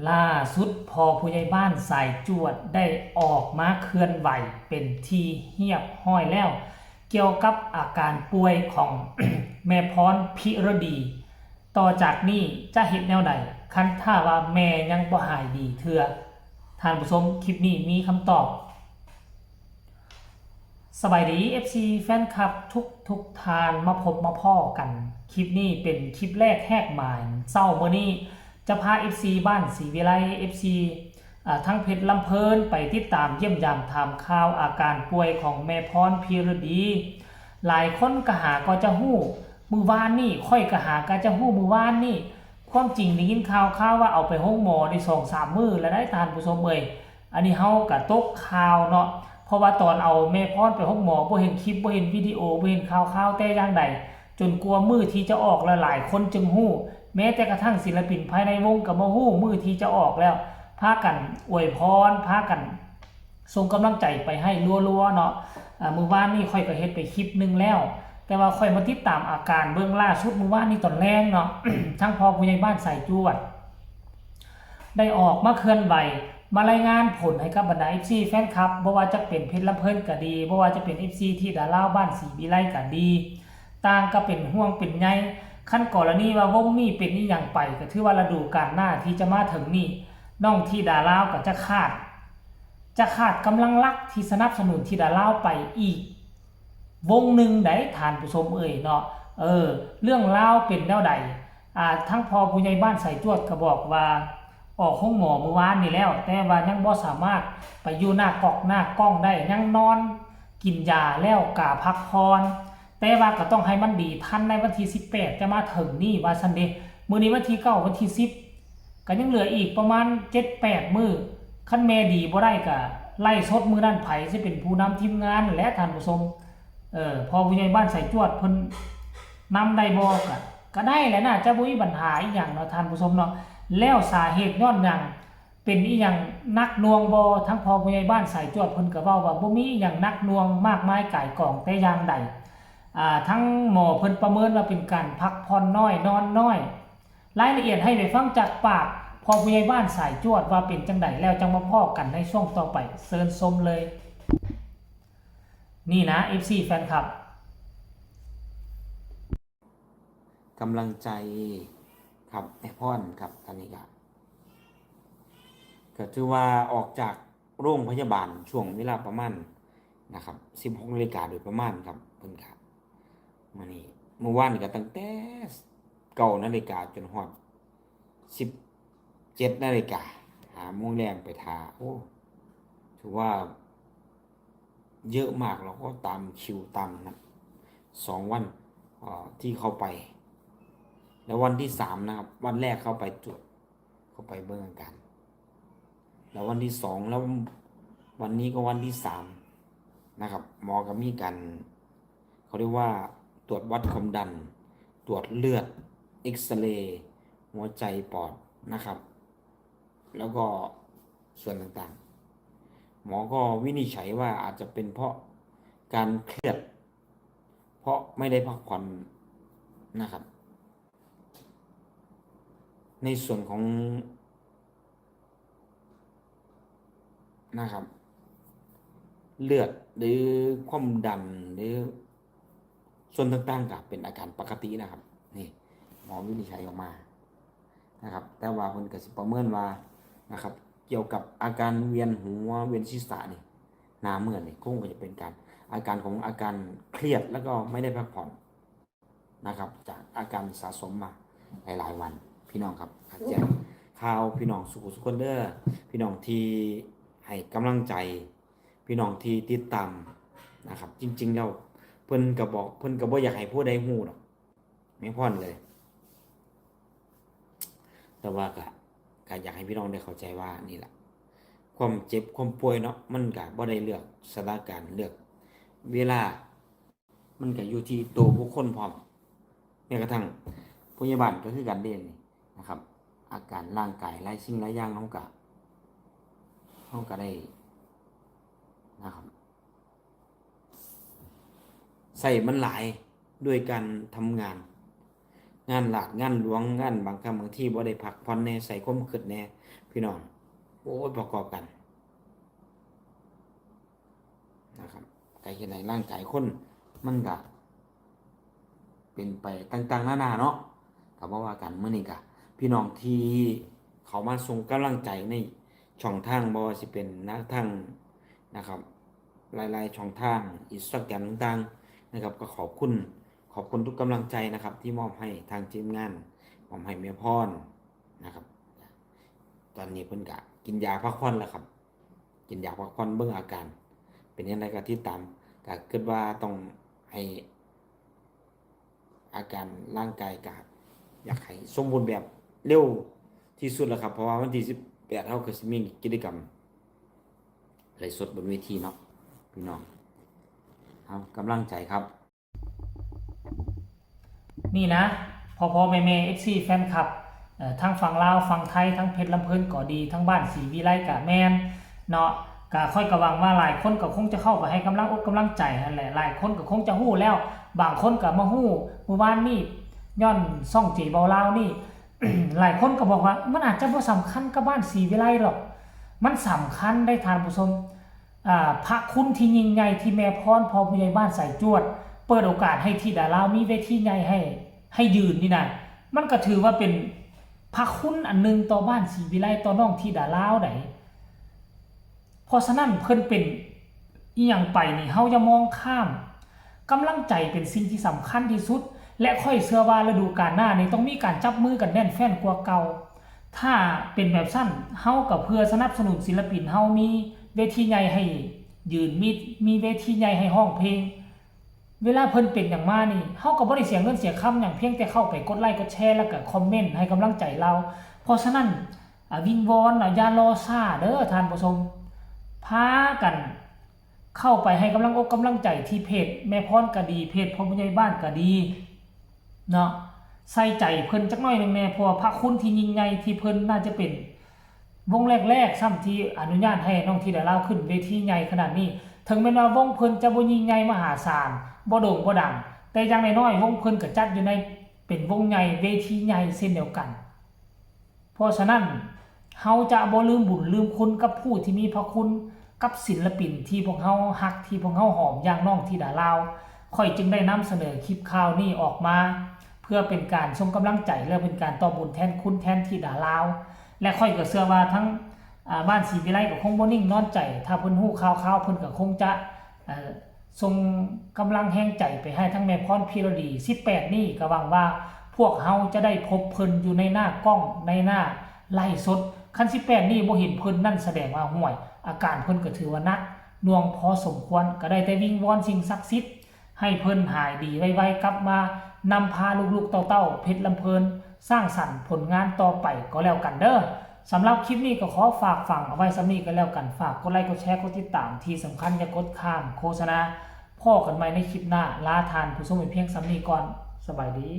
ລ່າສຸດ ພໍ່ຜູ້ໃຫຍ່ບ້ານສາຍຈວດໄດ້ອອກມາເຄື່ອນໄຫວເປັນທີ່ຮຽບຮ້ອຍແລ້ວ ກ່ຽວກັບອາການປ່ວຍຂອງ ແມ່ພອນພິລະດີ. ຕໍ່ຈາກນີ້ຈະເຮັດແນວໃດ ຄັນຖ້າວ່າແມ່ຍັງບໍ່ຫາຍດີເທື່ອ? ທ່ານຜູ້ຊົມ, ຄລິບນີ້ມີຄຳຕອບ. ສະບາຍດີ ເອັຟຊີ ແຟນຄລັບທຸກໆທ່ານ ມາພົບມາພໍ້ກັນ. ຄລິບນີ້ເປັນຄລິບແລກແຫກໝານເຊົ້າມື້ນີ້ ຈະພາ ເອັຟຊີ ບ້ານສີວິໄລ ເອັຟຊີ ເອີ ທັງເພັດລຳເພີນ ໄປຕິດຕາມຢ້ຽມຢາມຖາມຂ່າວອາການປ່ວຍຂອງແມ່ພອນພິລະດີ. ຫຼາຍຄົນກໍຫາກໍຈະຮູ້ ມື້ວານນີ້ ຂ້ອຍກໍຫາກໍຈະຮູ້ມື້ວານນີ້. ຄວາມຈິງໄດ້ຍິນຂ່າວຄາວວ່າເອົາໄປໂຮງໝໍໄດ້ສອງສາມມື້ແລ້ວໃດ໋ທ່ານຜູ້ຊົມເອີຍ. ອັນນີ້ເຮົາກະຕົກຂ່າວເນາະ ເພາະວ່າຕອນເອົາແມ່ພອນໄປໂຮງໝໍ ບໍ່ເຫັນຄລິບ ບໍ່ເຫັນວິດີໂອ ບໍ່ເຫັນຂ່າວຄາວແຕ່ຢ່າງໃດ ຈົນກວ່າມື້ທີ່ຈະອອກແລ້ວຫຼາຍຄົນຈຶ່ງຮູ້ ແມ້ແຕ່ກະທັ່ງສິນລະປິນພາຍໃນວົງກະບໍ່ຮູ້ມື້ທີ່ຈະອອກແລ້ວ ພາກັນອວຍພອນ ພາກັນ ສົ່ງກຳລັງໃຈໄປໃຫ້ລັວໆເນາະ. ອາ ມື້ວານນີ້ຂ້ອຍກໍເຮັດໄປຄລິບໜຶ່ງແລ້ວ ແຕ່ວ່າຂ້ອຍມາຕິດຕາມອາການເບິ່ງລ່າສຸດມື້ວານນີ້ຕອນແລງເນາະ ທາງພໍ່ຜູ້ໃຫຍ່ບ້ານສາຍຈວດ ໄດ້ອອກມາເຄື່ອນໄຫວ ມາລາຍງານຜົນໃຫ້ກັບບັນດາ ເອັຟຊີ ແຟນຄລັບ ບໍ່ວ່າຈະເປັນເພັດລຳເພີນກໍດີ ບໍ່ວ່າຈະເປັນ ເອັຟຊີ ທິດາລາວບ້ານສີວິໄລກໍດີ ຕ່າງກໍເປັນຫ່ວງເປັນໃຍ. ຄັນກໍລະນີວ່າວົງນີ້ເປັນອີ່ຫຍັງໄປ ກໍຖືວ່າລະດູການໜ້າທີ່ຈະມາເຖິງນີ້ ນ້ອງທິດາລາວກໍຈະຂາດ ຈະຂາດກຳລັງຫຼັກທີ່ສະໜັບສະໜູນທິດາລາວໄປອີກວົງໜຶ່ງໃດ໋ທ່ານຜູ້ຊົມເອີຍເນາະ. ເອີ ເລື່ອງລາວເປັນແນວໃດ? ອາ ທາງພໍ່ຜູ້ໃຫຍ່ບ້ານສາຍຈວດກໍບອກວ່າ ອອກໂຮງໝໍມື້ວານນີ້ແລ້ວ ແຕ່ວ່າຍັງບໍ່ສາມາດໄປຢູ່ໜ້າກອກໜ້າກ້ອງໄດ້ ຍັງນອນກິນຢາແລ້ວກະພັກຜ່ອນ ແຕ່ວ່າກໍຕ້ອງໃຫ້ມັນດີທັນໃນວັນທີສິບແປດຈະມາເຖິງນີ້ວ່າຊັ້ນເດ. ມື້ນີ້ວັນທີເກົ້າ ວັນທີສິບ ກໍຍັງເຫຼືອອີກປະມານເຈັດແປດມື້ ຄັນແມ່ດີບໍ່ໄດ້ກະໄລ່ສົດມື້ນັ້ນ ໃຜຊິເປັນຜູ້ນຳທີມງານນັ້ນແຫຼະທ່ານຜູ້ຊົມ. ເອີ ພໍ່ຜູ້ໃຫຍ່ບ້ານສາຍຈວດເພິ່ນນຳໄດ້ບໍ່ ກະ ກະໄດ້ແຫຼະນະ ຈະບໍ່ມີບັນຫາອີ່ຫຍັງເນາະທ່ານຜູ້ຊົມເນາະ. ແລ້ວສາເຫດຍ້ອນຫຍັງ ເປັນອີ່ຫຍັງໜັກໜ່ວງບໍ່? ທາງພໍ່ຜູ້ໃຫຍ່ບ້ານສາຍຈວດເພິ່ນກໍເວົ້າວ່າບໍ່ມີອີ່ຫຍັງໜັກໜ່ວງມາກມາຍກາຍກອງແຕ່ຢ່າງໃດ. ອາ ທາງໝໍເພິ່ນປະເມີນວ່າເປັນການພັກຜ່ອນນ້ອຍນອນນ້ອຍ. ລາຍລະອຽດໃຫ້ໄປຟັງຈາກປາກພໍ່ຜູ້ໃຫຍ່ບ້ານສາຍຈວດວ່າເປັນຈັ່ງໃດ ແລ້ວຈັ່ງມາພໍ້ກັນໃນຊ່ວງຕໍ່ໄປ. ເຊີນຊົມເລີຍ. ນີ້ນະ ເອັຟຊີ ແຟນຄລັບ. ກຳລັງໃຈຄັບ ແມ່ພອນຄັບ ຕອນນີ້ກະ ກະຖືວ່າອອກຈາກໂຮງພະຍາບານຊ່ວງເວລາປະມານນະຄັບ ສິບຫົກນາລິກາໂດຍປະມານຄັບ. ເພິ່ນກະ ມື້ນີ້ ມື້ວານນີ້ກະຕັ້ງແຕ່ເກົ້ານາລິກາຈົນຮອດສິບເຈັດນາລິກາ ຫ້າໂມງແລງໄປຖ້າ. ໂອ້ ຖືວ່າ ເຍອະມາກ ແລ້ວກໍຕາມຄິວຕາມນັດ ສອງວັນ ເອີ ທີ່ເຂົ້າໄປ ແລ້ວວັນທີສາມນະຄັບ ວັນແລກເຂົ້າໄປຕວດ ເຂົ້າໄປເບິ່ງອາການ ແລ້ວວັນທີສອງ ແລ້ວວັນນີ້ກໍວັນທີສາມນະຄັບ ໝໍກໍມີການ ເຂົາເອີ້ນວ່າຕວດວັດຄວາມດັນ ຕວດເລືອດ ເອັກສະເຣ ຫົວໃຈ ປອດນະຄັບ ແລ້ວກໍສ່ວນຕ່າງໆ ໝໍກໍວິນິດໄຈວ່າອາດຈະເປັນເພາະການເຄຍດ ເພາະໄມ່ໄດ້ພັກຜ່ອນນະຄັບ ໃນສ່ວນຂອງ ນະຄັບ ເລືອດ ຫຼື ຄວາມດັນ ຫຼື ສ່ວນຕ່າງໆ ກໍເປັນອາການປົກກະຕິນະຄັບ. ນີ້ ໝໍວິນິດໄຈອອກມານະຄັບ ແຕ່ວ່າເພິ່ນກໍຊິປະເມີນວ່ານະຄັບ ກ່ຽວກັບອາການວຽນຫົວ ວຽນສີສະນີ້ ໜ້າເມື່ອຍນີ້ ຄົງຈະເປັນການ ອາການຂອງອາການເຄຍດ ແລ້ວກໍໄມ່ໄດ້ພັກຜ່ອນ ນະຄັບ ຈາກອາການສະສົມມາຫຼາຍໆວັນ ພີ່ນ້ອງຄັບ. ແຈ້ງຂ່າວພີ່ນ້ອງສູ່ຜູ້ສູ່ຄົນເດີ ພີ່ນ້ອງທີ່ໃຫ້ກຳລັງໃຈ ພີ່ນ້ອງທີ່ຕິດຕາມນະຄັບ. ຈິງໆແລ້ວເພິ່ນກໍບອກ ເພິ່ນກໍບໍ່ຢາກໃຫ້ຜູ້ໃດຮູ້ດອກ ແມ່ພອນເອີຍ ແຕ່ວ່າກະ ກະຢາກໃຫ້ພີ່ນ້ອງໄດ້ເຂົ້າໃຈວ່ານີ້ລະ ຄວາມເຈັບຄວາມປ່ວຍເນາະ ມັນກະບໍ່ໄດ້ເລືອກສະຖານະການ ເລືອກເວລາ ມັນກະຢູ່ທີ່ໂຕບຸກຄົນພ້ອມ ແມ້ກະທັ່ງຜູ້ໃຫຍ່ບ້ານກໍຄືກັນເດ້ນີ້ນະຄັບ. ອາການຮ່າງກາຍຫຼາຍສິ່ງຫຼາຍຢ່າງ ເຮົາກະ ເຮົາກະໄດ້ນະຄັບ ໃຊ້ມັນຫຼາຍດ້ວຍການທຳງານ ງານລາດງານຫຼວງ ງານບາງຄັ້ງບາງທີບໍ່ໄດ້ພັກຜ່ອນແດ່ ໃສ່ຄວາມຄິດແດ່ ພີ່ນ້ອງ ໂອ້ຍ ປະກອບກັນນະຄັບ ກະເຮັດໃຫ້ຮ່າງກາຍຄົນມັນກະເປັນໄປຕ່າງໆນານາເນາະ ກະບໍ່ວ່າກັນ. ມື້ນີ້ກະ ພີ່ນ້ອງທີ່ເຂົ້າມາສົ່ງກຳລັງໃຈໃນຊ່ອງທາງ ບໍ່ວ່າຊິເປັນນະ ທາງນະຄັບ ຫຼາຍໆຊ່ອງທາງ Instagram ຕ່າງໆນະຄັບ ກໍຂອບຄຸນ ຂອບຄຸນທຸກກຳລັງໃຈນະຄັບ ທີ່ມອບໃຫ້ທາງທີມງານ ມອບໃຫ້ແມ່ພອນນະຄັບ. ຕອນນີ້ເພິ່ນກະກິນຢາພັກຜ່ອນແລ້ວຄັບ ກິນຢາພັກຜ່ອນເບິ່ງອາການເປັນຈັ່ງໃດ ກໍຕິດຕາມ ກະຄິດວ່າຕ້ອງໃຫ້ອາການຮ່າງກາຍ ກະຢາກໃຫ້ສົມບູນແບບເລັວທີ່ສຸດແລ້ວຄັບ ເພາະວ່າວັນທີສິບແປດ ເຮົາກໍຊິມີກິດຈະກຳໄລຟ໌ສົດບົນເວທີເນາະ ພີ່ນ້ອງ ເອົາກຳລັງໃຈຄັບ. ນີ້ນະ ພໍ່ໆແມ່ໆ ເອັຟຊີ ແຟນຄລັບ ເອີ ທັງຝັ່ງລາວ ຝັ່ງໄທ ທັງເພັດລຳເພີນກໍດີ ທັງບ້ານສີວິໄລກະແມ່ນເນາະ ກະຂ້ອຍກະຫວັງວ່າຫຼາຍຄົນກໍຄົງຈະເຂົ້າໄປໃຫ້ກຳລັງອົກກຳລັງໃຈຫັ້ນແຫຼະ. ຫຼາຍຄົນກໍຄົງຈະຮູ້ແລ້ວ ບາງຄົນກໍມາຮູ້ມື້ວານນີ້ ຍ້ອນຊ່ອງເຈເວົ້າລາວນີ້ ຫຼາຍຄົນກໍບອກວ່າ ມັນອາດຈະບໍ່ສຳຄັນກັບບ້ານສີວິໄລດອກ ມັນສຳຄັນໄດ໋ທ່ານຜູ້ຊົມ. ອາ ພະຄຸນທີ່ຍິ່ງໃຫຍ່ທີ່ແມ່ພອນ ພໍ່ຜູ້ໃຫຍ່ບ້ານສາຍຈວດ ເປີດໂອກາດໃຫ້ທິດາລາວມີເວທີໃຫຍ່ໃຫ້ ໃຫ້ຢືນນີ້ນະ ມັນກໍຖືວ່າເປັນພະຄຸນອັນໜຶ່ງຕໍ່ບ້ານສີວິໄລ ຕໍ່ນ້ອງທິດາລາວໃດ໋. ເພາະສະນັ້ນເພິ່ນເປັນອີ່ຫຍັງໄປນີ້ ເຮົາຢ່າມອງຂ້າມ ກຳລັງໃຈເປັນສິ່ງທີ່ສຳຄັນທີ່ສຸດ ແລະ ຂ້ອຍເຊື່ອວ່າລະດູການໜ້ານີ້ຕ້ອງມີການຈັບມືກັນແໜ້ນແຟ້ນກວ່າເກົ່າ. ຖ້າເປັນແບບຊັ້ນ ເຮົາກໍເພື່ອສະໜັບສະໜູນສິນລະປິນເຮົາມີເວທີໃຫຍ່ໃຫ້ຢືນ ມີ ມີເວທີໃຫຍ່ໃຫ້ຮ້ອງເພງ. ເວລາເພິ່ນເປັນຫຍັງມານີ້ ເຮົາກໍບໍ່ໄດ້ເສຍເງິນເສຍຄຳຫຍັງ ພຽງແຕ່ເຂົ້າໄປກົດໄລກົດແຊ ແລ້ວກໍຄອມເມັນໃຫ້ກຳລັງໃຈລາວ. ເພາະສະນັ້ນ ອາ ວິງວອນ ອາ ຢ່າລໍຊ້າເດີທ່ານຜູ້ຊົມ ພາກັນ ເຂົ້າໄປໃຫ້ກຳລັງອົກກຳລັງໃຈທີ່ເພຈແມ່ພອນກະດີ ເພຈພໍ່ຜູ້ໃຫຍ່ບ້ານກະດີເນາະ ໃສ່ໃຈເພິ່ນຈັກໜ້ອຍໜຶ່ງແດ່ ເພາະວ່າພະຄຸນທີ່ຍິ່ງໃຫຍ່ທີ່ເພິ່ນໜ້າຈະເປັນວົງແລກໆຊ້ຳທີ່ອະນຸຍາດໃຫ້ນ້ອງທິດາລາວຂຶ້ນເວທີໃຫຍ່ຂະໜາດນີ້. ເຖິງແມ່ນວ່າວົງເພິ່ນຈະບໍ່ຍິ່ງໃຫຍ່ມະຫາສານ ບໍ່ໂດ່ງບໍ່ດັງ ແຕ່ຢ່າງໜ້ອຍໆວົງເພິ່ນກະຈັດຢູ່ໃນ ເປັນວົງໃຫຍ່ ເວທີໃຫຍ່ເຊັ່ນດຽວກັນ. ເພາະສະນັ້ນ ເຮົາຈະບໍ່ລືມບຸນລືມຄຸນກັບຜູ້ທີ່ມີພະຄຸນ ກັບສິນລະປິນທີ່ພວກເຮົາຮັກ ທີ່ພວກເຮົາຫອມ ຢ່າງນ້ອງທິດາລາວ. ຂ້ອຍຈຶ່ງໄດ້ນຳສະເໜີຄລິບຂ່າວນີ້ອອກມາ ເພື່ອເປັນການສົ່ງກຳລັງໃຈ ແລະ ເປັນການຕອບບຸນແທນຄຸນແທນທິດາລາວ ແລະ ຂ້ອຍກໍເຊື່ອວ່າທັງ ອາ ບ້ານສີວິໄລກໍຄົງບໍ່ນິ່ງນອນໃຈ ຖ້າເພິ່ນຮູ້ຂ່າວຄາວ ເພິ່ນກໍຄົງຈະ ເອີ ສົ່ງກຳລັງແຮງໃຈໄປໃຫ້ທັງແມ່ພອນ ພີລະດີ ສິບແປດນີ້ ກໍຫວັງວ່າພວກເຮົາຈະໄດ້ພົບເພິ່ນຢູ່ໃນໜ້າກ້ອງ ໃນໜ້າໄລຟ໌ສົດ. ຄັນສິບແປດນີ້ບໍ່ເຫັນເພິ່ນນັ້ນ ສະແດງວ່າ ຫ້ວຍ ອາການເພິ່ນກໍຖືວ່າໜັກໜ່ວງພໍສົມຄວນ. ກໍໄດ້ແຕ່ວິງວອນສິ່ງສັກສິດໃຫ້ເພິ່ນຫາຍດີໄວໆ ກັບມານຳພາລູກໆເຕົ້າໆເພັດລຳເພີນ ສ້າງສັນຜົນງານຕໍ່ໄປກໍແລ້ວກັນເດີ. ສຳລັບຄລິບນີ້ກໍຂໍຝາກຝັງເອົາໄວ້ສ່ຳນີ້ກໍແລ້ວກັນ. ຝາກກົດໄລ ກົດແຊ ກົດຕິດຕາມ ທີ່ສຳຄັນຢ່າກົດຂ້າມໂຄສະນາ. ພໍ້ກັນໃໝ່ໃນຄລິບໜ້າ. ລາທ່ານຜູ້ຊົມໄວ້ພຽງສ່ຳນີ້ກ່ອນ. ສະບາຍດີ.